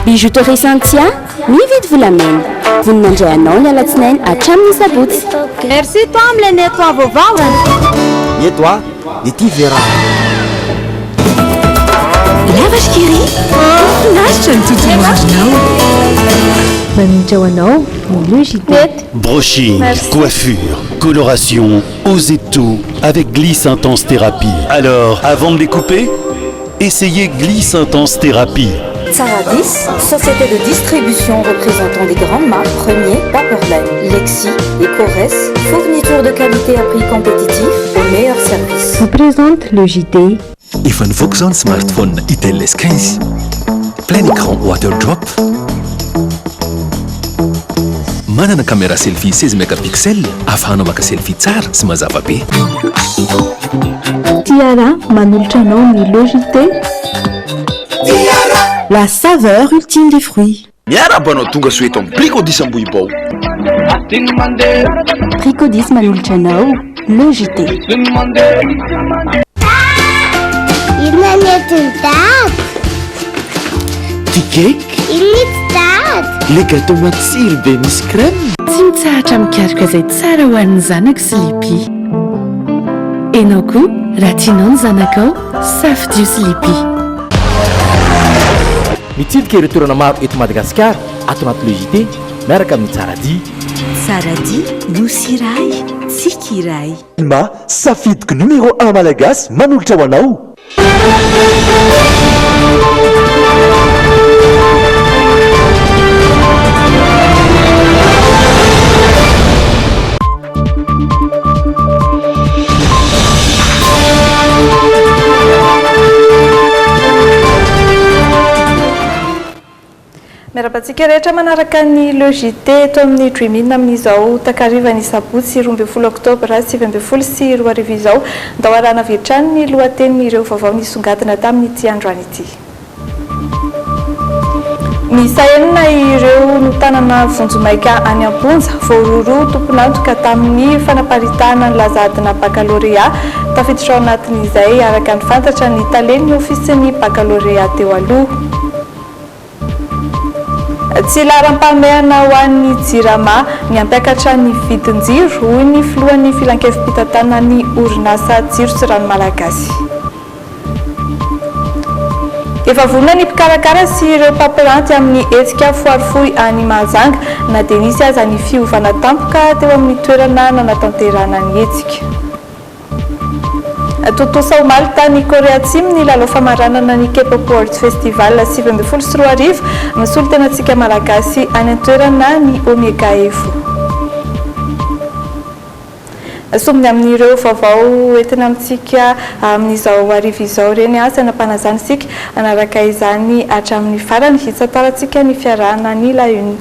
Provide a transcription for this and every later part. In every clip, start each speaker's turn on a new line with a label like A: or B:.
A: Bijouterie Santia, mividy volamena. Vonona handray anao ny alatsinainy hatramin'ny sabotsy.
B: Merci toi amle nettoie vaovao eh.
C: Ny eto a, ny ity ve raha.
A: Lavash Kiri, mahafinaritra ny tontolo andronao.
D: Manolotra ho anao ny Le JT.
E: Brushing, coiffure, coloration, osez tout avec Glisse Intense Thérapie. Alors, avant de découper, essayez Glisse Intense Thérapie.
F: Tsaradis, société de distribution représentant des grandes marques Premier, Paperline, Lexi et Cores, fourniture de qualité à prix compétitif au meilleur service.
D: Vous présente le JT.
G: Efa nivoaka izao ny smartphone Itel S15 plein écran water drop. Manana caméra selfie 16 mégapixels ahafahanao maka selfie tsara sy mazava be.
D: Tiara manolotra anao ny Le JT.
H: La saveur ultime des fruits.
I: Miarahaba anao tonga soa eto amin'ny Bricodis Ambohibao.
A: Bricodis manolotra anao Le JT.
J: Inona ny entin'i Dada?
K: Ty cake.
J: Inona ity Dada?
K: Le gâteau matsiro be misy crème.
L: Tsy mitsahatra mikaroka izay tsara ho an'ny zanako Sleepy. Enao koa, raha tianao ny zanakao, safidio Sleepy.
M: Mitsidika ireo toerana maro eto Madagasikara ato anaty Le JT miaraka amin'ny Tsaradia.
N: Tsaradia, Nosy iray, tsiky iray.
G: Telma, safidiko numéro un malagasy manolotra ho anao.
O: Miarahaba antsika rehetra manaraka ny Le JT eto amin'ny Dream In amin'izao takarivan'ny sabotsy 12 oktobra 2019 izao. Ndao arahana avy hatrany ny lohatenin'ireo vaovao nisongadina tamin'ity androany ity. Miisa enina ireo notanana vonjimaika any am-ponja, voarohirohy ho tompon'antoka tamin'ny fanaparitahana ny laza adina bakalorea. Tafiditra ao anatin'izay, araka ny fantatra, ny talen'ny ofisin'ny bakalorea teo aloha. Tsy laharam-pahamehana ho an'ny Jirama ny hampiakatra ny vidin-jiro, hoy ny filohan'ny filankevi-pitantanan'ny orinasa Jiro sy Rano Malagasy. Efa vonona ny mpikarakara sy ireo mpampiranty amin'ny hetsika Foire Fohy any Mahajanga na dia nisy aza ny fiovana tampoka teo amin'ny toerana nanatanterahana ny hetsika. Tontosa omaly tany Korea Atsimo ny lalao famaranana ny K-pop World Festival 2019. Misolo tena antsika Malagasy any an-toerana ny Omega Evo. Sombiny amin'ireo vaovao entina amintsika amin'izao hariva izao ireny sainam-panazana isika hanaraka izany hatramin'ny farany. Hitantarantsika ny fiarahana ny La Une.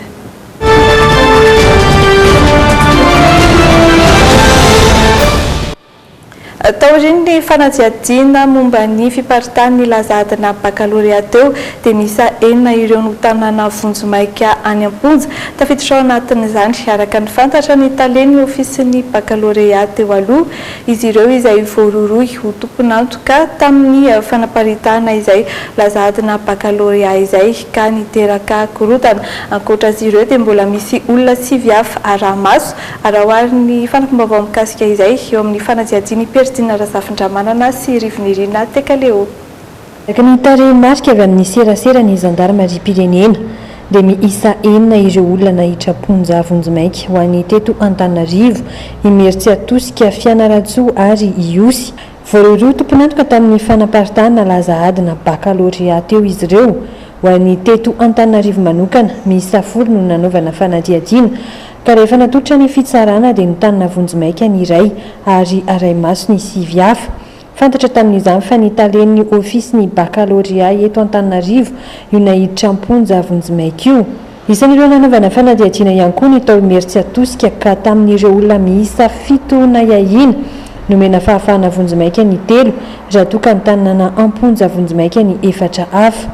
O: Taorian'ny fanadihadiana momba ny fiparitahan'ny laza adina bakalorea teo dia miisa enina ireo notanana vonjimaika any am-ponja. Tafiditra ao anatin'izany, araka ny fantatra, ny talen'ny ofisin'ny bakalorea teo aloha. Izy ireo izay voarohirohy ho tompon'antoka tamin'ny fanaparitahana izay laza adina bakalorea izay ka niteraka korontana. Ankoatra azy ireo dia mbola misy olona sivy hafa araha-maso Araho àry ny fanampim-baovao mikasika izay eo amin'ny fanadihadian'i Perdina Razafindramanana sy Rivonirina Tekaleo.
D: Araka ny tarehimarika avy amin'ny serasera ny zandarimariam-pirenena dia miisa enina ireo olona naiditra am-ponja vonjimaika ho an'ny teto Antananarivo, Imerintsiatosika, Fianarantsoa ary Ihosy. Voarohirohy tompon'antoka tamin'ny fanaparitahana laza adina bakalorea teo izy ireo. Ho an'ny teto Antananarivo manokana, miisa folo no nanaovana fanadihadiana, ka rehefa natolotra ny fitsarana dia notanina vonjimaika ny iray ary arahi-maso ny sivy hafa. Fantatra tamin'izany fa ny talen'ny ofisin'ny bakalorea eto Antananarivo io naiditra am-ponja vonjimaika io. Isan'ireo nanaovana fanadihadiana ihany koa ny tao Imerintsiatosika ka tamin'ireo olona miisa fito nahiahiana, nomena fahafahana vonjimaika ny telo raha toa ka notanana am-ponja vonjimaika ny efatra hafa.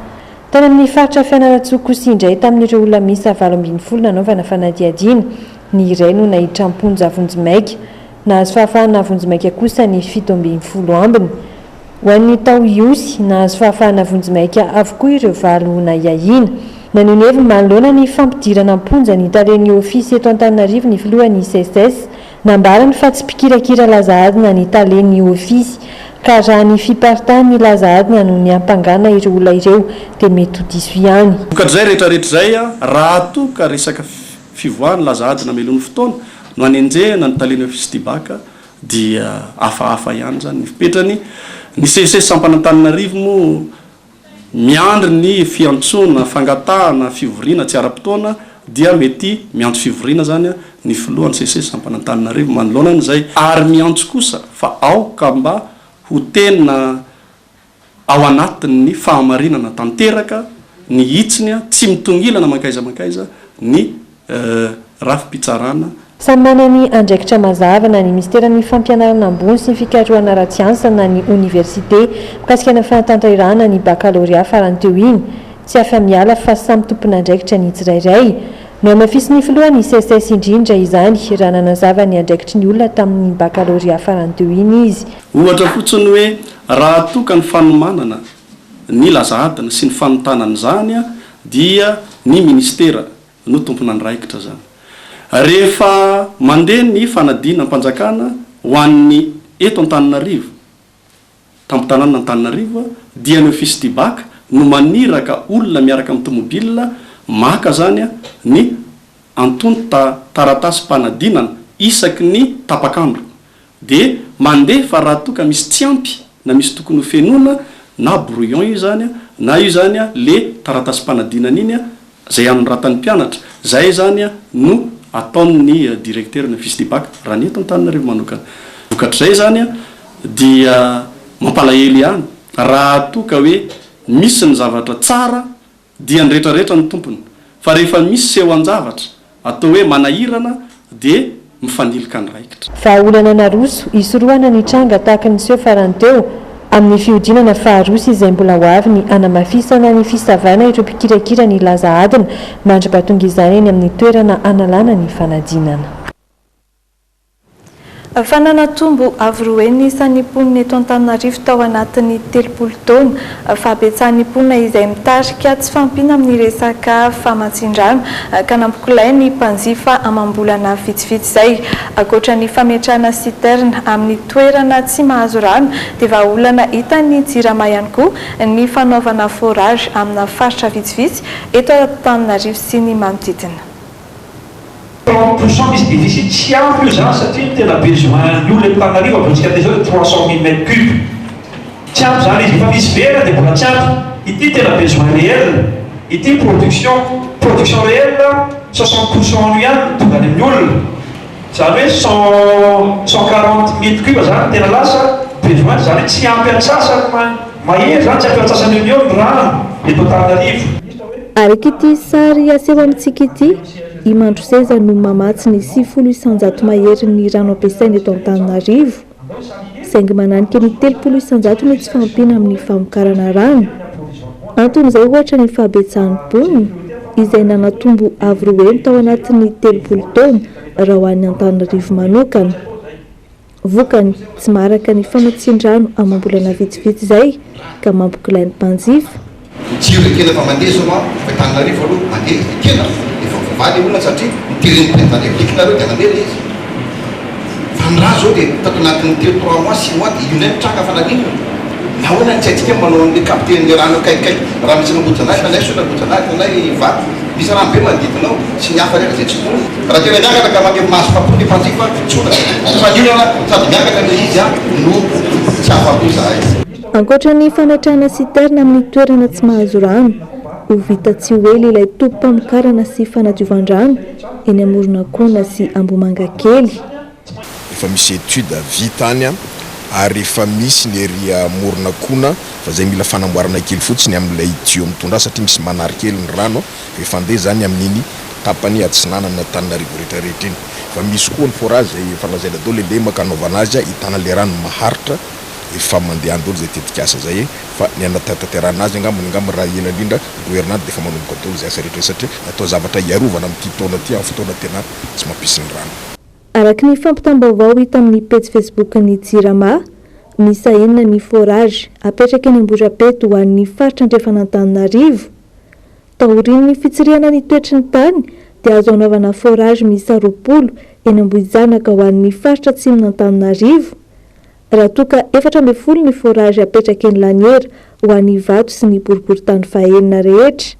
D: Tany amin'ny faritra Fianarantsoa kosa indray tamin'ireo olona miisa 18 nanaovana fanadihadiana, ny iray no naiditra am-ponja vonjimaika. Nahazo fahafahana vonjimaika kosa ny 17 ambiny. Ho an'ny tao Ihosy, nahazo fahafahana vonjimaika avokoa ireo valo nahiahiana. Naneho ny heviny manoloana ny fampidirana am-ponja ny talen'ny Ofisy eto Antananarivo ny filohan'ny Seces. Nambarany fa tsy mpikirakira laza adina ny talen'ny Ofisy ka raha ny fiparitahan'ny laza adina no niampangana ireo olona ireo dia mety ho diso ihany.
P: Vokatr'izay rehetrarehetra izay, raha toa ka resaka fivoahan'ny laza adina mialoha ny fotoana no anenjehana ny talen'ny Ofisy Tibac dia hafahafa ihany izany ny fipetrany. Ny Seces sampana Antananarivo moa Miandry ny fiantsoana, fangatahana fivoriana tsy ara-potoana dia mety miantso fivoriana izany ny filohan'ny Seces sampana Antananarivo manoloana an'izay ary miantso kosa fa aoka mba ho tena ao anatin'ny fahamarinana tanteraka ny hitsiny tsy mitongilana mankaiza mankaiza ny rafi-pitsarana.
D: Samy manana ny andraikitra mazava na ny minisiteran'ny Fampianarana ambony sy ny fikarohana ara-tsiansa na ny oniversite mikasika ny fanatanterahana ny bakalorea farany teo iny. Tsy afa-miala fa samy tompon'andraikitra ny tsirairay. Nohamafisin'ny filohan'ny Seces indrindra izany raha nanazava ny andraikitry ny olona tamin'ny bakalorea farany teo iny izy.
P: Ohatra fotsiny hoe raha toa ka ny fanomanana ny laza adina sy ny fanontana an'izany dia ny minisitera no tompon'andraikitra zany. Rehefa mandeha ny fanadinam-panjakana ho an'ny eto Antananarivo, tampon-tanàna Antananarivo, dia ny office du bac no maniraka olona miaraka amin'ny tomobile maka zany ny antonta-taratasim-panadinana isaky ny tapak'andro. Dia mandefa raha toa ka misy tsy ampy na misy tokony ho fenoina na brouillon io izany na io izany le taratasim-panadinana iny izay anoratan'ny mpianatra. Izay izany no ataon'ny directeur ny office du bac raha ny eto Antananarivo manokana. Vokatr'izay izany dia mampalahelo ihany raha toa ka hoe misy ny zavatra tsara Dia ny retraretra no tompony. Fa rehefa misy sehoan-javatra atao hoe manahirana dia mifanilika ny raikitra.
D: Vahaolana naroso hisorohana ny tranga tahaka ny niseho farany teo, amin'ny fihodinana faharoa sy izay mbola ho avy ny hanamafisana ny fisavana ireo mpikirakira ny laza adina mandra-pahatonga izany eny amin'ny toerana hanalana ny fanadinana.
O: Fa nanatombo avo roa heny ny isan'ny mponina eto Antananarivo tao anatin'ny 30 taona. Fahabetsahan'ny mponina izay mitarika tsy fahampiana amin'ny resaka famatsian-drano ka nampikolay ny mpanjifa amam-bolana vitsivitsy izay. Ankoatra ny fametrahana citerne amin'ny toerana tsy mahazo rano dia vahaolana hitan'ny Jirama ihany koa ny fanaovana forage amina faritra vitsivitsy eto Antananarivo sy ny manodidina.
Q: 30 pour cent misy déficit, tsy ampy io zany satria ny tena besoin ny olona eto Antananarivo avontsika aty zao dia 300 mille mètres cubes, tsy ampy zany izy, efa misy very dia mbola tsy ampy, ity tena besoin réel, ity production, production réel 60 pour cent an'io ihany no tonga any amin'ny olona, zany hoe cent cent quarante mille cubes zany no tena lasa besoin, zany hoe tsy ampy antsasany mahery zany, tsy ampy antsasany eo no eo ny rano eto Antananarivo.
O: Araka ity sary aseho amintsika ity, i Mandroseza no mamatsy ny 90% maherin'ny rano ampiasaina eto Antananarivo, saingy mananika ny 30% ny tsy fahampiana amin'ny famokarana rano. Anton'izay ohatra ny fahabetsahan'ny mponina, izay nanatombo avo roa heny tao anatin'ny 30 taona raha ho an'i Antananarivo manokana. Vokany, tsy maharaka ny famatsian-drano amam-bolana vitsivitsy izay ka mampikolahy ny mpanjifa.
I: Ny jiro ekena fa mandeha zao an, fa Antananarivo aloha mandeha ekena efa voavaha le olana satria niteren'ny président de la république nareo dia nandeha le izy. Fa ny raha zao dia tato anatin'ny telo trois mois six mois dia io indray mitranga fa naninona? Nahoana ny tsy haintsika ny manao an'le capter an'le rano akaikikaiky raha misy an'Ambohijanahary hitanay Sola Ambohijanahary hitanay Ivato misy rano be manodidina ao sy ny hafa rehetra izay tsy mbola Raha tena miakatra ka mandeha mahazo fapo ny mpanjifa tsotra fa ny olana sady miakatra ilay izy no tsy afapo izahay.
O: Ankoatra ny fametrahana citerne amin'ny toerana tsy mahazo rano, ho vita tsy ho ela ilay tobim-pamokarana sy fanadiovan-drano eny Amoronakona sy Ambohimangakely.
R: Efa misy étude vita any ary efa misy ny ery Amoronakona fa zay mila fanamboarana kely fotsiny amin'ilay tuyau mitondra azy satria misy manary kely ny rano fa efa andeha zany amin'iny tapany atsinanana Antananarivo rehetra rehetra iny fa misy koa ny forage zay efa lazaina daholo le lemaka anaovana azy ahitana le rano maharitra efa mandeha any daholo zay tetikasa zay fa ny anatanterahana azy angambany angamba raha ela indrindra roa herinandro dia efa manomboka daholo zay asa rehetra zay satria natao zavatra hiarovana amin'ity taona ity amin'ny fotoana tena tsy mampisy ny rano.
O: Araka ny fampitam-baovao hita amin'ny pejy Facebook-n'ny Jirama, miisa enina ny forage apetraka eny Ambohidrapeto ho an'ny faritra andrefan'Antananarivo. Taorian'ny fitsirihana ny toetry ny tany dia azo anaovana forage miisa 20 eny Ambohijanaka ho an'ny faritra atsimon'Antananarivo, raha toa ka 14 ny forage apetraka eny Laniera ho an'Ivato sy ny boriborintany fahenina rehetra.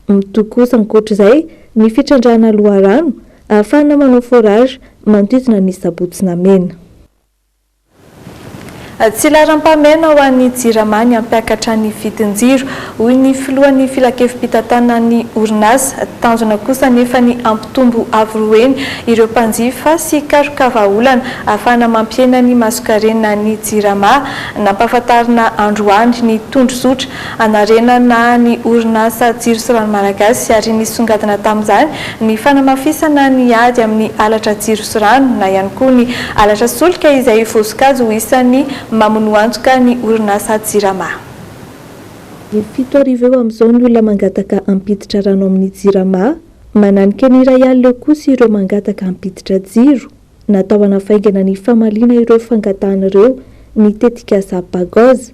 O: Mitohy kosa ankoatra izay ny fitrandrahana loharano ahafahana manao forage manodidina ny Sabotsy Namehana. Tsy laharam-pahamehana ho an'ny Jirama ny hampiakatra ny vidin-jiro, hoy ny filohan'ny filankevi-pitantanan'ny orinasa. Tanjona kosa anefa ny hampitombo avo roa heny ireo mpanjifa sy hikaroka vahaolana ahafahana mampihena ny masonkarenan'ny Jirama. Nampahafantarina androany ny tondrozotra hanarenana ny orinasa Jiro sy Rano Malagasy ary nisongadina tamin'izany ny fanamafisana ny ady amin'ny halatra jiro sy rano na ihany koa ny halatra solika izay voasokajy ho isan'ny mamono antoka ny orinasa Jirama. 7000 eo amin'izao ny olona mangataka hampiditra rano amin'ny Jirama, mananika ny 1000 eo kosa ireo mangataka hampiditra jiro. Natao hanafaingana ny famaliana ireo fangatahana ireo ny tetikasa Pagoz.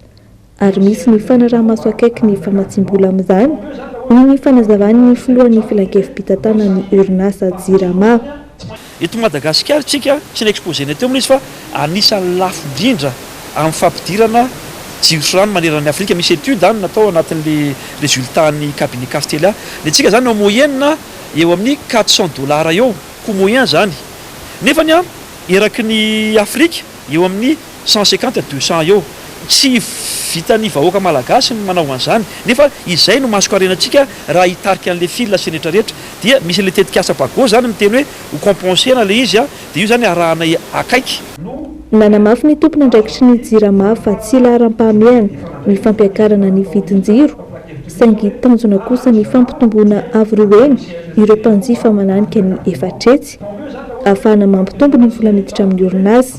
O: ary misy ny fanaraha-maso akaiky ny famatsiam-bola amin'izany, hoy ny fanazavan'ny filohan'ny filankevi-pitantanan'ny orinasa Jirama.
Q: Eto Madagasikara isika, tsy ni-exposer-nay teo moa ilay izy fa anisan'ny lafo indrindra amin'ny fampidirana jiro sy rano manerana an'i Afrika. Misy étude any natao anatin'ilay résultat-n'ny cabinet Castelia. Ny antsika izany en moyenne eo amin'ny 400 dollars eo, coût moyen izany. Nefany eraky ny Afrika eo amin'ny 150 à 200 eo. Tsy vitan'ny vahoaka malagasy ny manao an'izany, nefa izay no mason-karenantsika raha hitarika an'ilay fil sy ny rehetra rehetra. Dia misy an'ilay tetikasa Pago izany miteny hoe ho compenser-na ilay izy, dia io izany arahanay akaiky.
O: Nanamafy ny tompon'andraikitry ny Jirama fa tsy laharam-pahamehana ny fampiakarana ny vidin-jiro, saingy tanjona kosa ny fampitomboana avo roa heny ireo mpanjifa mananika ny 400, ahafahana mampitombo ny vola miditra amin'ny orinasa.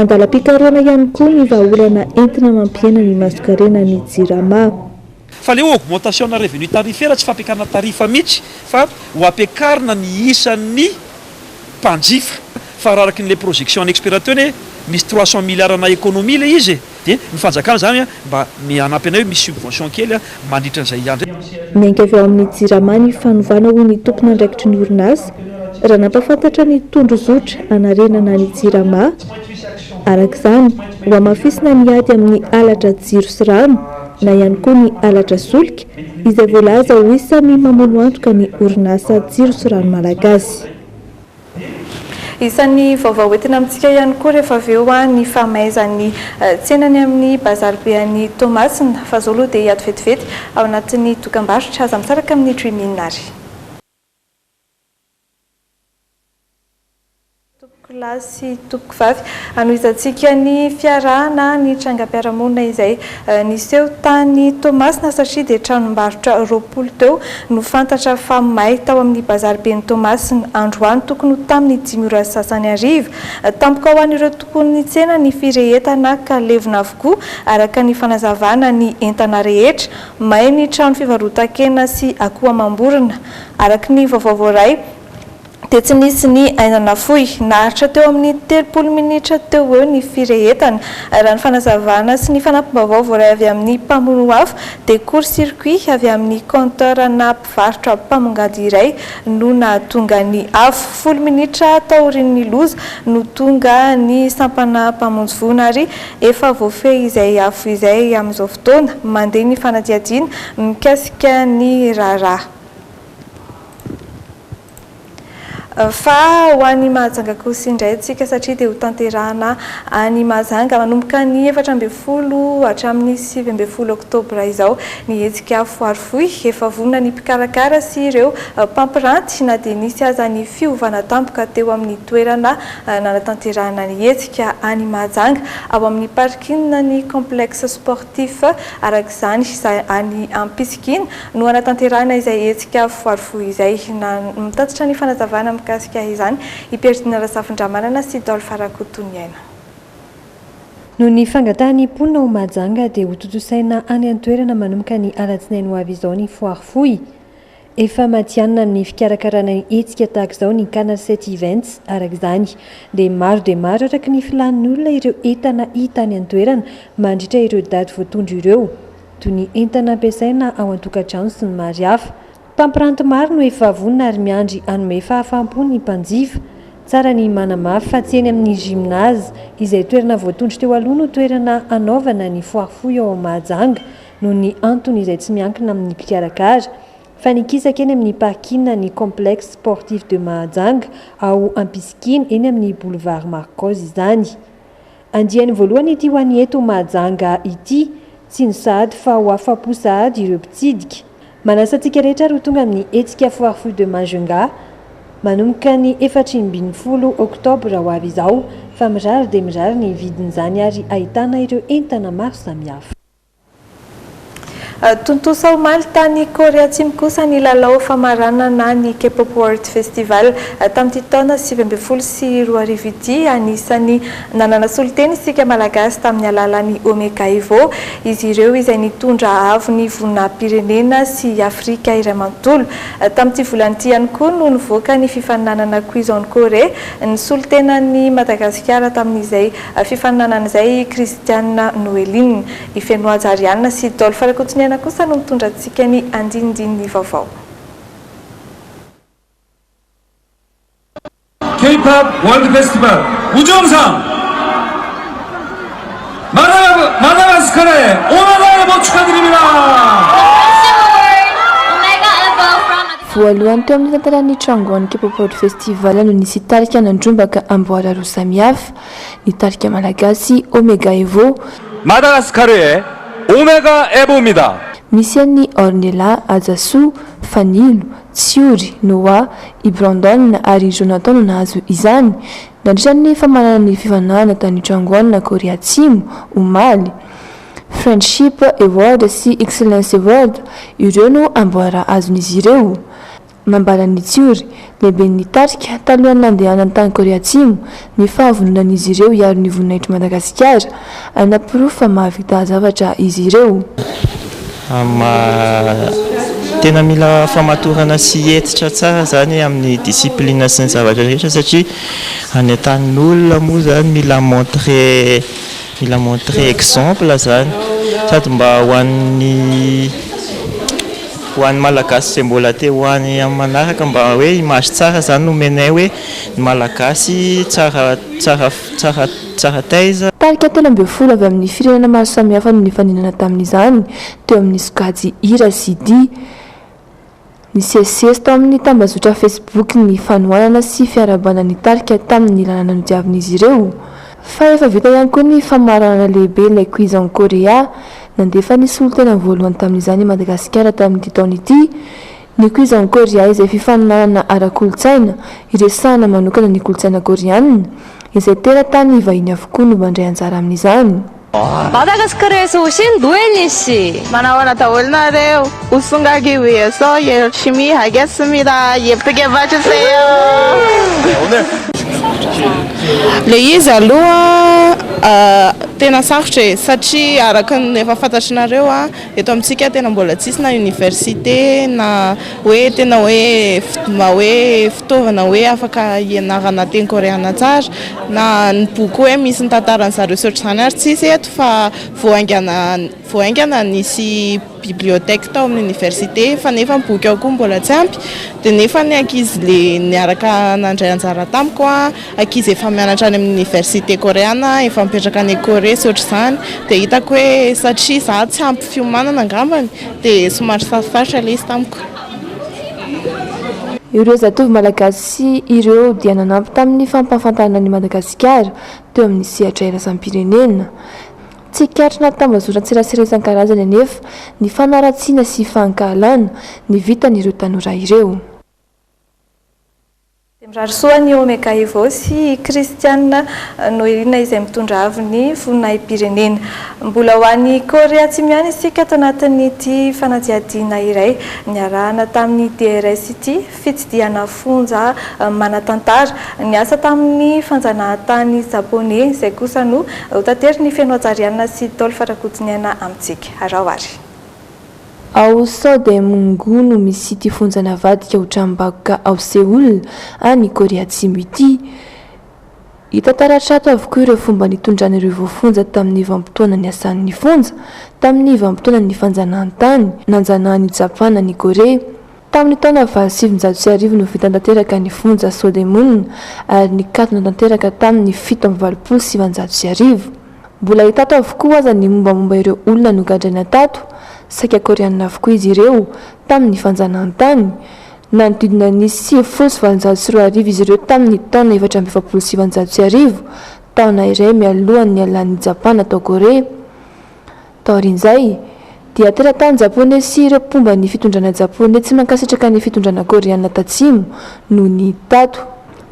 O: Andalam-pikarohana ihany koa ny vahaolana entina mampihena ny masonkarenan'ny Jirama.
Q: Fa le augmentation na revenu tarifaire tsy fampiakarana tarif mihitsy fa ho ampiakarina ny isan'ny mpanjifa. Fa raha araky ny le projection an'ny expert teo anie misy 300 milliards na économie le izy e! Dia ny fanjakana izany mba hanampy anay hoe misy subvention kely mandritra an'izay andro.
O: Niainga avy ao amin'ny Jirama ny fanovana hoy ny tompon'andraikitry ny orinasa raha nampahafantatra ny tondrozotra hanarenana ny Jirama. Araka izany, hohamafisina ny ady amin'ny halatra jiro sy rano na ihany koa ny halatra solika izay voalaza ho isan'ny mamono antoka ny orinasa Jiro sy Rano Malagasy. Isan'ny vaovao hoentina amintsika ihany koa rehefa avy eo ny fahamaizan'ny tsenany amin'ny bazary be any Toamasina. Fa izao aloha dia hiato vetivety ao anatin'ny dokambarotra. Aza misaraka amin'ny Dream In ary. Tompokolahy sy tompokovavy, hanohizantsika ny fiarahana ny trangam-piarahamonina izay niseho tany Toamasina satria dia tranombarotra 20 teo no fantatra fa may tao amin'ny bazary ben'i Toamasina androany tokony ho tamin'ny dimy ora sy sasany hariva. Tampoka ho an'ireo tompon'ny tsena ny firehetana ka levona avokoa araka ny fanazavana ny entana rehetra. May ny trano fivarotan-kena sy akoho amam-borona. Araka ny vaovao voaray dia tsy nisy ny aina nafoy. Naharitra teo amin'ny 30 minitra teo ho eo ny firehetana. Raha ny fanazavana sy ny fanampim-baovao voaray avy amin'ny mpamono afo dia court circuit avy amin'ny compteur ana mpivarotra mpamongady iray no nahatonga ny afo. Folo minitra taorian'ny loza no tonga ny sampana mpamonjy voina ary efa voafehy izay afo izay amin'izao fotoana. Mandeha ny fanadihadiana mikasika ny raharaha. Fa ho any Mahajanga kosa indray tsika satria dia hotanterahana any Mahajanga manomboka ny 14 hatramin'ny 19 oktobra izao ny hetsika Foire Fohy. Efa vonona ny mpikarakara sy ireo mpampiranty na dia nisy aza ny fiovana tampoka teo amin'ny toerana nanatanterahana ny hetsika any Mahajanga ao amin'ny parking ny complexe sportif araka izany any Ampisikina no hanatanterahina izay hetsika Foire Fohy izay. Mitatitra ny fanazavana mikasika izany i Pierre-Dina Razafindramanana sy Dolph Rakotoniaina.
D: Noho ny fangatahan'ny mponina ao Mahajanga dia hotontosaina any an-toerana manomboka ny alatsinainy ho avy izao ny Foire Fohy. Efa matihanina amin'ny fikarakarana hetsika tahaka izao ny Canal 7 Events araka izany. Dia maro dia maro araka ny filàn'ny olona ireo entana hita any an-toerana mandritra ireo daty voatondro ireo. toy ny entana ampiasaina ao an-tokantrano sy ny maro hafa. Mpampiranty maro no efa vonona ary miandry hanome fahafaham-po ny mpanjifa. Tsara ny manamafy fa tsy eny amin'ny gymnase, izay toerana voatondro teo aloha no toerana hanaovana ny foire fohy ao Mahajanga, noho ny antony izay tsy miankina amin'ny mpikarakara, fa nikisaka eny amin'ny parking ny Complexe sportif de Mahajanga ao Ampisikina, eny amin'ny boulevard Marcos izany. Andiany voalohany ity ho an'ny eto Mahajanga ity. Tsy ny sahady fa ho afa-po sahady ireo mpitsidika. Manasa antsika rehetra ary ho tonga amin'ny hetsika Foire Food de Majunga manomboka ny 14 oktobra ho avy izao fa mirary dia mirary ny vidin'izany ary ahitana ireo entana maro samihafa.
O: Tontosa omaly tany Korea Atsimo kosa ny lalao famaranana ny K-pop World Festival tamin'ity taona 2019 ity. Anisan'ny nanana solontena isika Malagasy tamin'ny alalan'ny Omega Evo izy ireo izay nitondra avo ny voninahi-pirenena sy i Afrika iray manontolo. Tamin'ity volana ity ihany koa no nivoaka ny fifaninanana Quiz on Corée ny solontenan'i Madagasikara tamin'izay fifaninanana izay i Christiane Noeline. I Fenohaja Ariane sy Dolph Rakotoniaina kosa no mitondra antsika ny andinindininy vaovao.
S: K-pop World Festival 우정상 마다가스카르의 오메가 에보 축하드립니다.
L: Voalohany teo amin'ny tantaran'ny Changwon K-pop World Festival no nisy tarika nandrombaka amboara roa samihafa. Ny tarika malagasy Omega Evo.
S: 마다가스카르의 오메가 에보입니다.
L: Misy an'i Ornella, Hajasoa, Fanilo, Tsiory, Noah, i Brandon ary i Jonathan no nahazo izany, nandritra ny famaranana ny fifaninanana tany Changwon, Korea Atsimo, omaly. Friendship Award sy Excellence Award, ireo no amboara azon'izy ireo. Nambaran'i Tsiory, lehiben'ny tarika, talohan'ny nandehanany tany Korea Atsimo, ny fahavononan'izy ireo hiaro ny voninahitr'i Madagasikara, ary naporofo fa mahavita zavatra izy ireo.
K: Tena mila famatorana sy hentitra tsara izany amin'ny discipline sy ny zavatra rehetra satria any an-tanin'olona moa izany mila montrer Mila montrer exemple zany sady mba ho an'ny ho an'ny Malagasy izay mbola te ho any amin'ny manaraka mba hoe image tsara zany no omenay hoe ny Malagasy tsara tsara tsara tsara taiza.
L: Tarika 13 avy amin'ny firenena maro samihafa no nifaninana tamin'izany, teo amin'ny sokajy hira sy dihy. Nisesisesy tao amin'ny tambazotra Facebook ny fanohanana sy fiarahabana ny tarika tamin'ny lalana nodiavin'izy ireo. Fa efa vita ihany koa ny famaranana lehibe ilay Quiz en Korea. Nandefa ny solontena voalohany tamin'izany i Madagasikara tamin'ity taona ity. Ny Quiz en Korea izay fifaninanana ara-kolontsaina iresahana manokana ny kolontsaina koreanina, izay teratany vahiny avokoa no mandray anjara amin'izany.
T: 마다가스카르에서 오신 노엘린 씨.
U: Manahoana daholo nareo. 우승하기 위해서 열심히 하겠습니다. 예쁘게 봐주세요.
V: Ilay izy aloha tena sarotra e, satria araka ny efa fantatrinareo eto amintsika tena mbola tsisy na université na hoe tena hoe mba hoe fitaovana hoe afaka hianarana teny koreana tsara na ny boky hoe misy ny tantaran'ny zareo sy ohatr'izany ary tsisy eto fa vao haingana vao haingana nisy bibliothèque tao amin'ny université fa nefa ny boky ao koa mbola tsy ampy dia nefa ny ankizy le niaraka nandray anjara tamiko a ankizy efa mianatra any amin'ny université koreana efa mipetraka any Corée sy ohatr'izany dia hitako hoe satria za tsy ampy fiomanana angambany dia somary sarosarotra ilay izy tamiko.
L: Ireo zatovo malagasy ireo dia nanampy tamin'ny fampahafantarana an'i Madagasikara teo amin'ny sehatra iraisam-pirenena. Tsikaritra anaty tambazotran-tserasera isan-karazany anefa ny fanaratsiana sy fankahalana ny vitan'ireo tanora ireo.
O: Dia mirary soa an'i Omega Evo sy i Christiane Noeline izay mitondra avo ny voninahi-pirenena. Mbola ho any Korea Atsimo ihany isika ato anatin'ity fanadihadiana iray niarahana tamin'ny DRS ity, fitsidihana fonja manan-tantara. Niasa tamin'ny fanjanahantany Japoney izay kosa no hotaterin'i Feno Hajarianina sy Dolph Rakotoniaina amintsika. Araho ary.
L: Ao Seodaemun-gu no misy ity fonja navadika ho tranombakoka ao Seoul, any Korea Atsimo ity. Hita taratra ato avokoa ireo fomba nitondran'ireo voafonja tamin'ny vanim-potoana niasan'ny fonja, tamin'ny vanim-potoanan'ny fanjanahantany, nanjanahan'i Japana an'i Korea. Tamin'ny taona 1908 no vita tanteraka ny fonja Sodemun ary nikatona tanteraka tamin'ny 1987. Mbola hita ato avokoa aza ny mombamomba ireo olona nogadraina tato, saika Koreanina avokoa izy ireo, tamin'ny fanjanahantany. Nanodidina ny 1890 izy ireo tamin'ny taona 1944, taona iray mialohan'ny nialan'i Japana tao Korea. Taorian'izay, dia teratany Japoney sy ireo mpomba ny fitondrana Japoney tsy mankasitraka ny fitondrana Koreana Tatsimo no nihidy tato.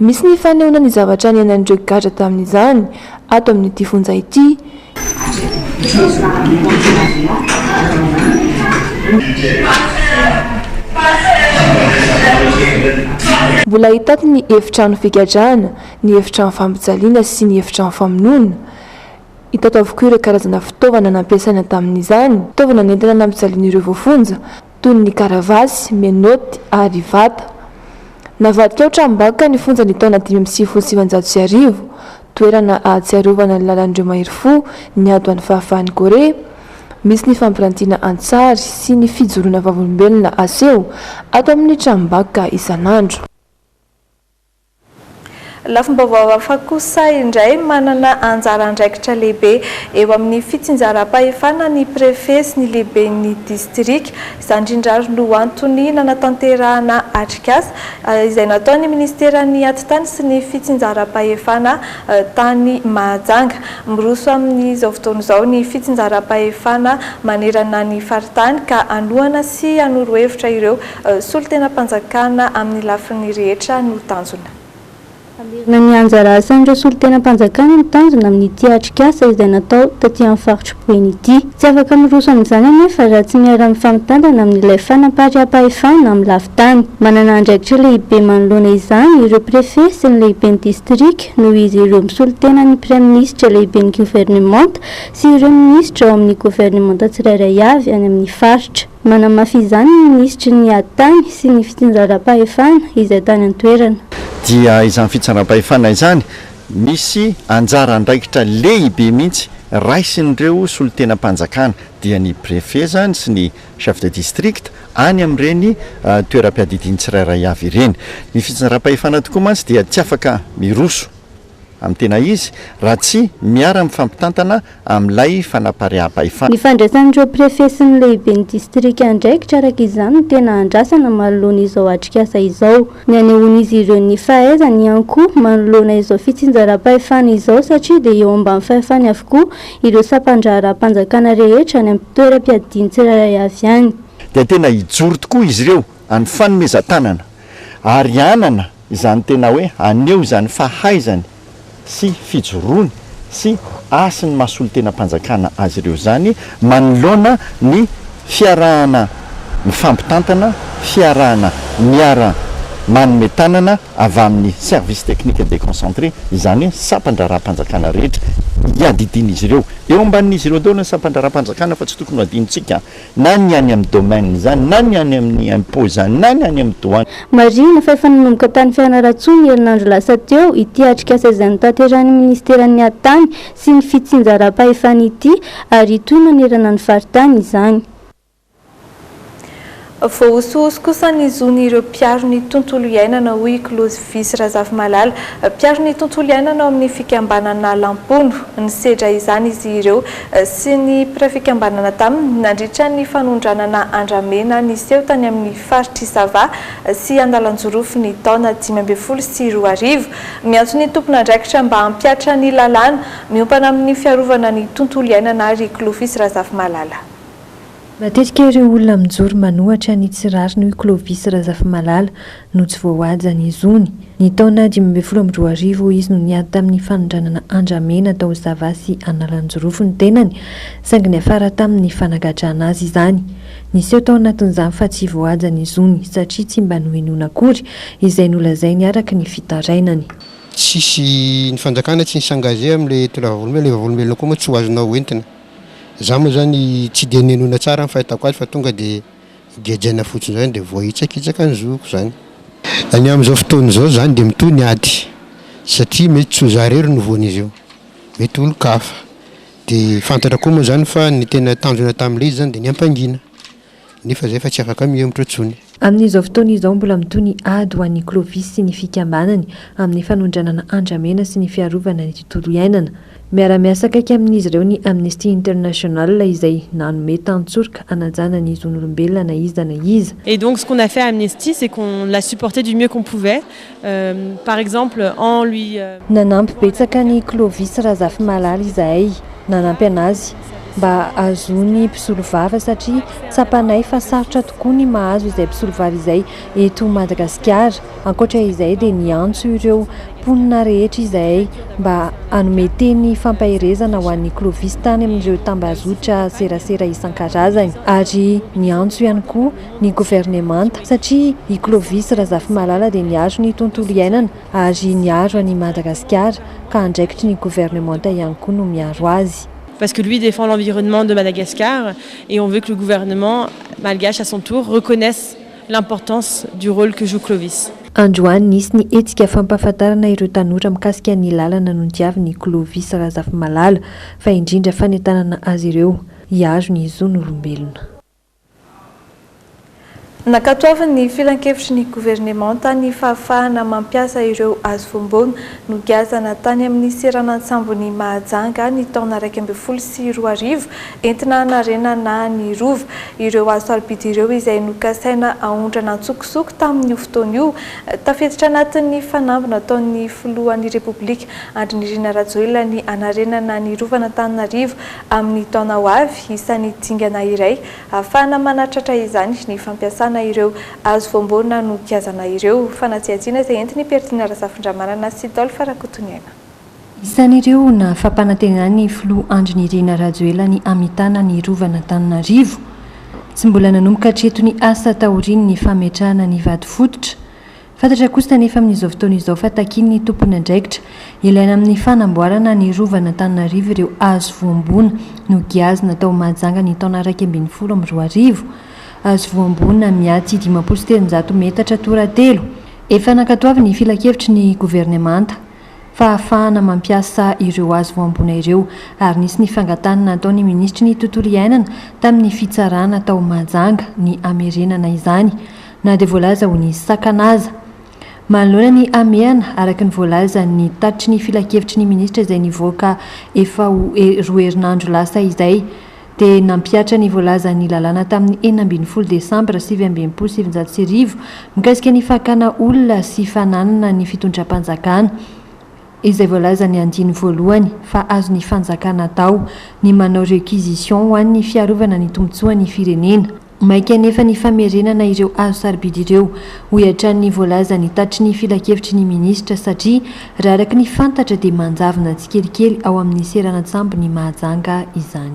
L: Misy ny fanehoana ny zavatra niainan'ireo gadra tamin'izany ato amin'ity fonja ity. Mbola hita ato ny efitrano figadrana, ny efitrano fampijaliana sy ny efitrano famonoana. Hita ato avokoa ireo karazana fitaovana nampiasaina tamin'izany, fitaovana nentina nampijaliana ireo voafonja, toy ny karavasy, menottes ary vata. Navadika ho tranombakoka ny fonja ny taona 1995, toerana ahatsiarovana ny lalan'ireo mahery fo niady ho an'ny fahafahan'i Korea. Misy ny fampirantiana an-tsary sy ny fijoroana vavolombelona aseho ato amin'ny tranombakoka isan'andro.
O: Lafim-baovao hafa kosa indray, manana anjara andraikitra lehibe eo amin'ny fitsinjaram-pahefana ny prefe sy ny lehiben'ny distrika. Izany indrindra ary no antony nanatanterahana atrikasa izay nataon'ny minisiteran'ny Atitany sy ny fitsinjaram-pahefana tany Mahajanga. Miroso amin'izao fotoana izao ny fitsinjaram-pahefana manerana ny faritany ka hanohana sy hanoro hevitra ireo Solontenam-panjakana amin'ny lafiny rehetra no tanjona.
B: Hamerina ny anjara asan'ireo solontenam-panjakana no tanjona amin'ity atrikasa izay natao taty amin'ny faritr'i Boeny ity. Tsy afaka miroso amin'izany anefa raha tsy miara-mifampitantana amin'ilay fanampariaham-pahefana amin'ny lafin-tany. Manana andraikitra lehibe manoloana izany ireo prefe sy ny lehiben'ny distrika noho izy ireo misolo tena ny praiminisitra lehiben'ny governemanta sy ireo minisitra ao amin'ny governemanta tsirairay avy any amin'ny faritra. Manamafy izany ny minisitry ny ady tany sy ny fitsinjaram-pahefana izay tany an-toerana.
C: Dia izany fitsaram-pahefana izany misy anjara andraikitra lehibe mihitsy raisin'ireo solontenam-panjakana dia ny préfet izany sy ny chef de district any amin'ireny toeram-piadidiany tsirairay avy ireny. Ny fitsinjaram-pahefana tokoa mantsy dia tsy afaka miroso amin'ny tena izy raha tsy miara-mifampitantana amin'ilay fanapariaham-pahefana.
B: Ny fandraisan'ireo Préfet sy ny lehiben'ny distrika andraikitra araka izany no tena andrasana manoloana izao atrikasa izao. Ny hanehoan'izy ireo ny fahaizany ihany koa manoloana izao fitsinjaram-pahefana izao satria dia eo ambany fahefany avokoa ireo sampan-draharaham-panjakana rehetra any amin'ny toeram-piadiany tsirairay avy any.
C: Dia tena hijoro tokoa izy ireo amin'ny fanomezan-tanana ary hanana izany tena hoe haneho izany fahaizany sy fijoroany sy hasin'ny maha solontenam-panjakana azy ireo izany manoloana ny fiarahana mifampitantana, fiarahana miara manome tanana avy amin'ny service technique déconcentré, izany hoe sampan-draharaham-panjakana rehetra iadidian'izy ireo. Eo ambanin'izy ireo daholo ny sampan-draharaham-panjakana fa tsy tokony ho adinontsika. na ny any amin'ny domaine izany, na ny any amin'ny impôt izany, na ny any amin'ny douane.
B: Marihina fa efa nanomboka tany Fianarantsoa ny herinandro lasa teo ity atrikasa izay notanterahin'ny minisiteran'ny Atitany sy ny fitsinjaram-pahefana ity ary hitohy manerana ny faritany izany.
O: Voahosohoso kosa ny zon'ireo mpiaro ny tontolo iainana, hoy i Clovis Razafimalala, mpiaro ny tontolo iainana ao amin'ny fikambanana Lampono. Nisedra izany izy ireo sy ny mpiray fikambanana taminy nandritra ny fanondranana andramena niseho tany amin'ny faritr'i Sava sy Analanjirofo ny taona 2015. Miantso ny tompon'andraikitra mba hampihatra ny lalàna miompana amin'ny fiarovana ny tontolo iainana ary i Clovis Razafimalala.
D: Matetika ireo olona mijoro manohatra ny tsy rariny hoy Clovis Razafimalala no tsy voahaja ny zony. Ny taona 2015 hoy izy no niady tamin'ny fanondranana andramena tao Sava sy Analanjirofo ny tenany saingy niafara tamin'ny fanagadrana azy izany. Niseho tao anatin'izany fa tsy voahaja ny zony satria tsy mba nohenoina akory izay nolazainy araka ny fitarainany.
W: Tsisy ny fanjakana tsy ni-s'engager amin'ilay tena vavolombelona, ilay vavolombelona koa moa tsy ho azonao hoentina. Za moa zany tsy dia nenoina tsara ny fahitako azy fa tonga dia gejaina fotsiny zany dia voahitsakitsaka ny zoko zany. Ny amin'izao fotoana izao zany dia mitohy ny ady. Satria mety tsy ho za irery no voan'izy io, mety olon-kafa. De fantatra koa moa zany fa ny tena tanjona tamin'ilay izy zany de ny hampangina. Nefa zay efa tsy afaka mihemotra intsony.
D: Amin'izao fotoana izao, mbola mitohy ny ady ho an'ny Clovis sy ny fikambanany amin'ny fanondranana andramena sy ny fiarovana ny tontolo iainana. Miara-miasa akaiky amin'izy ireo ny Amnesty International izay nanome tantsoroka hanajana ny zon'olombelona na iza na iza.
E: Et donc ce qu'on a fait à Amnesty c'est qu'on l'a supporté du mieux qu'on pouvait par exemple en lui.
D: Nanampy betsaka an'i Clovis Razafimalala izahay, nanampy an'azy mba hahazoany mpisolovava satria tsapanay fa sarotra tokoa ny mahazo izay mpisolovava izay eto Madagasikara. Ankoatra izay dia niantso ireo mponina rehetra izahay mba hanome teny fampaherezana ho an'ny Clovis tany amin'ireo tambazotra serasera isan-karazany ary niantso ihany koa ny governemanta satria i Clovis Razafimalala dia niaro ny tontolo iainana ary niaro an'i Madagasikara ka andraikitry ny governemanta ihany koa no miaro azy.
E: Parce que lui défend l'environnement de Madagascar et on veut que le gouvernement malgache à son tour reconnaisse l'importance du rôle que joue Clovis.
D: Androany, nisy ny hetsika fampahafantarana ireo tanora mikasika ny lalana nodiavin'i Clovis Razafimalala, fa indrindra fanentanana azy ireo hiaro ny zon'olombelona.
O: Nankatoavin'ny filankevitry ny governemanta ny fahafahana mampiasa ireo hazo voamboana nogiazana tany amin'ny seranan-tsambon'i Mahajanga ny taona 2011 entina hanarenana ny Rova. Ireo hazo sarobidy ireo izay nokasaina haondrana an-tsokosoko tamin'io fotoana io. Tafiditra anatin'ny fanamby nataon'ny filohan'ny Repoblika Andry Nirina Rajoelina ny hanarenana ny Rovan'Antananarivo amin'ny taona ho avy. Isan'ny dingana iray Ahafahana manatratra izany ny fampiasana ireo hazo voambolana nogiazana ireo. Fanadihadiana izay entin'i Pertina Razafindramanana sy Dolph Rakotoniaina.
D: Isan'ireo na fampanantenan'ny filoha Andry Nirina Rajoelina ny hamitana ny Rovan'Antananarivo. Tsy mbola nanomboka hatreto ny asa taorian'ny fametrahana ny vato fototra. Fantatra kosa anefa amin'izao fotoana izao fa takian'ny tompon'andraikitra ilaina amin'ny fanamboarana ny Rovan'Antananarivo ireo hazo voamboana nogiazina tao Mahajanga ny taona 2011. Hazo voamboana miaty 350 metatra toratelo. Efa nankatoavin'ny filankevitry ny governemanta fa ahafahana mampiasa ireo hazo voamboana ireo ary nisy ny fangatahana nataon'ny minisitry ny tontolo iainana tamin'ny fitsarana tao Mahajanga ny hamerenana izany na dia voalaza ho nisy sakana aza. Manoloana ny hamehana, araka ny voalazan'ny tatitry ny filankevitry ny minisitra izay nivoaka efa ho roa herinandro lasa izay, dia nampihatra ny voalazan'ny lalàna tamin'ny 16 desambra 1969 mikasika ny fakana olona sy fananana ny fitondram-panjakana, izay voalazan'ny andininy voalohany fa azon'ny fanjakana atao ny manao réquisition ho an'ny fiarovana ny tombontsoan'ny firenena. Maika anefa ny famerenana ireo hazo sarobidy ireo, hoy hatrany ny voalazan'ny tatitry ny filankevitry ny minisitra satria raha araka ny fantatra dia manjavona tsikelikely ao amin'ny seranan-tsambon'i Mahajanga izany.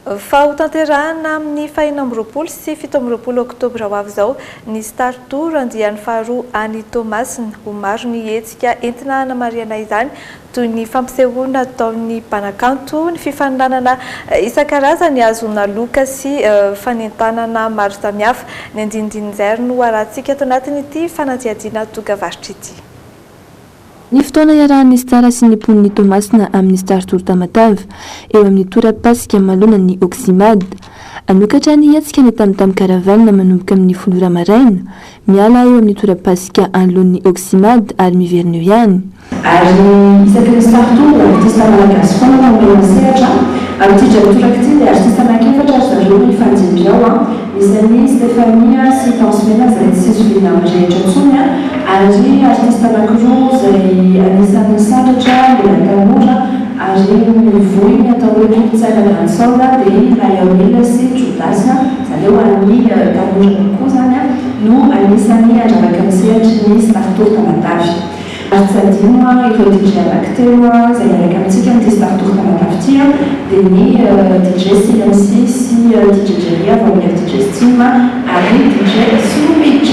O: Fa hotanterahina amin'ny faha-26 sy 27 oktobra ho avy izao ny Star Tour andiany faharoa any Toamasina. Ho maro ny hetsika entina hanamarihana izany toy ny fampisehoana ataon'ny mpanakanto, ny fifaninanana isan-karazany ahazoana loka sy fanentanana maro samihafa. Ny andinindin'izay ary no harahantsika ato anatin'ity fanadihadiana dokavarotra ity.
L: Ny fotoana iarahan'ny Star sy ny mponin'i Toamasina amin'ny Star Tour Tamatave, eo amin'ny tora-pasika manoloana ny Oxymad. Hanokatra ny hetsika ny Tam Tam Caravane manomboka amin'ny folo ora maraina, miala eo amin'ny tora-pasika anoloan'ny Oxymad ary miverina eo ihany.
F: Ary isaky ny star tour dia artiste malagasy foana no omena sehatra. Amin'ity indray mitoraka ity dia artiste anankiefatra ry zareo no hifandimby ao an. Misy an'i Stéphanie sy Tence Mena izay tsy zoviana amin'ny rehetra intsony an. Ary artiste anankiroa izay anisan'ny misandratra mbola tanora ary mivoy ny atao hoe kolontsaina dancehall dia i Lionel sy Judas an. Izany hoe ho an'ny tanora kokoa izany an no anisan'ny handravaka ny sehatry ny star tour Tamatave. Ary tsy adino ireo DJ anankitelo izay miaraka amintsika amin'ity Star Tour Tamatave ity dia ny DJ CMC sy DJ Jerry avy ao amin'ny FDJ Steam ary DJ Solombj.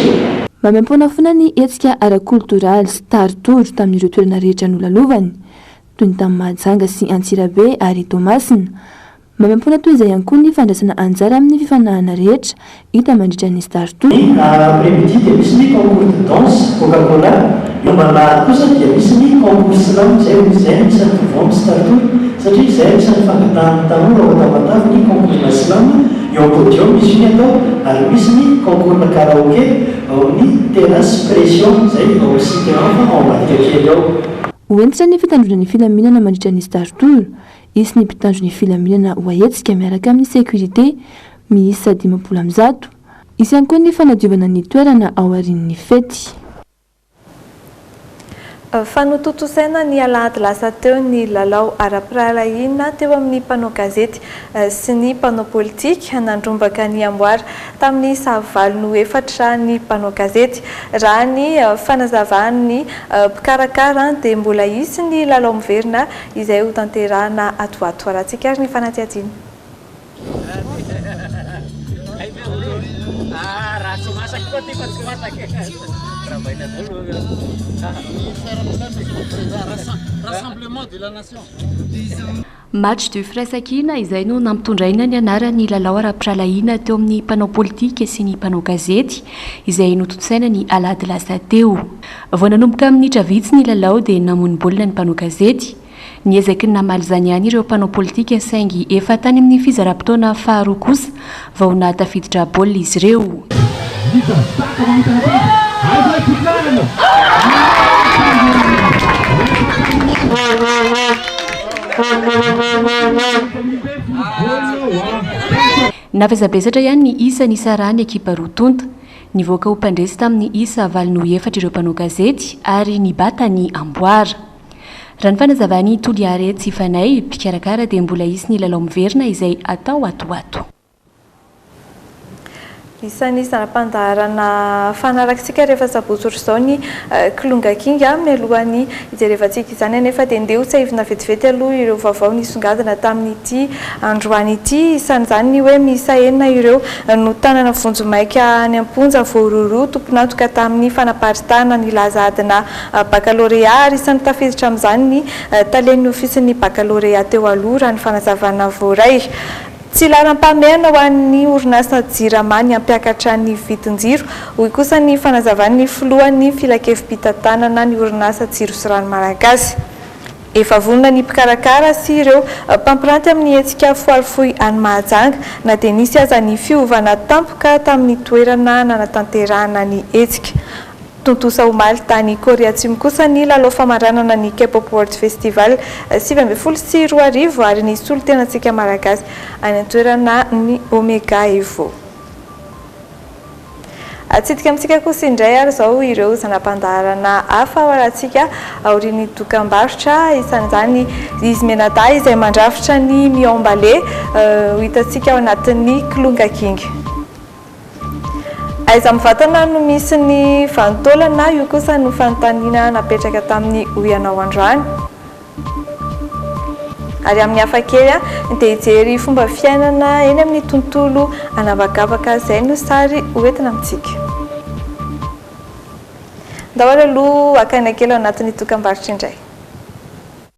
L: Maimaimpoana ny hetsika ara-koltoraly Star Tour tamin'ireo toerana rehetra nolalovany, toy ny tamin'i Mahajanga sy Antsirabe ary Toamasina. Maimaimpoana toy izay ihany koa ny fandraisana anjara amin'ny fifaninanana rehetra hita mandritra ny Star Tour.
H: Ny après midi dia misy ny concours de danse Coca Cola.
A: Eo Ambalahady kosa dia misy ny concours slam izay ho izay no isan'ny vaovao amin'ny Star Tour satria izay no isan'ny fangatahan'ny tanora ao Tamatave ny concours-na slam eo amin'ny podium izy io ny atao ary misy ny concours-na karaoke ao amin'ny terrasse pression izay ao amin'ny cité Anfa ao ambadika kely ao.
L: Ho hentitra ny fitandroana ny filaminana mandritra ny Star Tour. Hisy ny mpitandro ny filaminana ho ahetsika miaraka amin'ny sécurité miisa 150. Hisy ihany koa ny fanadiovana ny toerana aorian'ny fety.
O: Fa notontosaina ny alahady lasa teo ny lalao ara-pirahalahiana teo amin'ny mpanao gazety sy ny mpanao politika. Nandrombaka ny amboara tamin'ny isa valo noho efatra ny mpanao gazety. Raha ny fanazavan'ny mpikarakara dia mbola hisy ny lalao miverina izay hotanterahina ato ho ato. Arahantsika ary ny fanadihadiana.
N: Match de firaisankina izay no nampitondraina ny anaran'ny lalao ara-pirahalahiana teo amin'ny mpanao politika sy ny mpanao gazety izay notontosaina ny alahady lasa teo. Vao nanomboka minitra vitsy ny lalao dia namono baolina ny mpanao gazety. Niezaky ny namaly izany ihany ireo mpanao politika saingy efa tany amin'ny fizaram-potoana faharoa kosa vao nahatafiditra baolina izy ireo. Navesabesatra ihany ny isa nisarahan'ny ekipa roa tonta. Nivoaka ho mpandresy tamin'ny isa valo noho efatra ireo mpanao gazety ary nibata ny amboara. Raha ny fanazavan'i Toliary Tsifanay, mpikarakara dia mbola hisy ny lalao miverina izay hatao ato ho ato.
O: Isan'ny zana-pandaharana fanarakintsika rehefa sabotsy ohatr'izao ny Kilonga Kinga. Mialohan'ny hijerevantsika izany anefa dia ndeha hotsiahivina vetivety aloha ireo vaovao nisongadina tamin'ity androany ity. Isan'izany ny hoe miisa enina ireo notanana vonjimaika any am-ponja voarohirohy tompon'antoka tamin'ny fanaparitahana ny laza adina Bakalorea ary isan'ny tafiditra amin'izany ny talen'ny ofisin'ny Bakalorea teo aloha, raha ny fanazavana voaray. Tsy laharam-pahamehana ho an'ny orinasa Jirama ny hampiakatra ny vidin-jiro, hoy kosa ny fanazavan'ny filohan'ny filankevi-pitantanana ny orinasa Jiro sy Rano Malagasy. Efa vonona ny mpikarakara sy ireo mpampiranty amin'ny hetsika Foire Fohy any Mahajanga na dia nisy aza ny fiovana tampoka tamin'ny toerana nanatanterahana ny hetsika. Tontosa omaly tany Korea Atsimo kosa ny lalao famaranana ny K-pop World Festival 2019 ary ny solontenantsika Malagasy any an-toerana ny Omega Evo. Atsidika amintsika kosa indray ary izao ireo zana-pandaharana hafa ho arahantsika aorian'ny dokambarotra, isan'izany izy mianadahy izay mandrafitra ny Mion Ballet ho hitantsika ao anatin'ny Kilonga King. Aiza amin'ny vatana no misy ny vanin-taolana? Io kosa no fanontaniana napetraka tamin'ny Hoy Ianao androany. Ary amin'ny hafa kely dia hijery fomba fiainana eny amin'ny tontolo an'habakabaka izay no sary hoentina amintsika. Ndao ary aloha haka aina kely ao anatin'ny dokambarotra indray.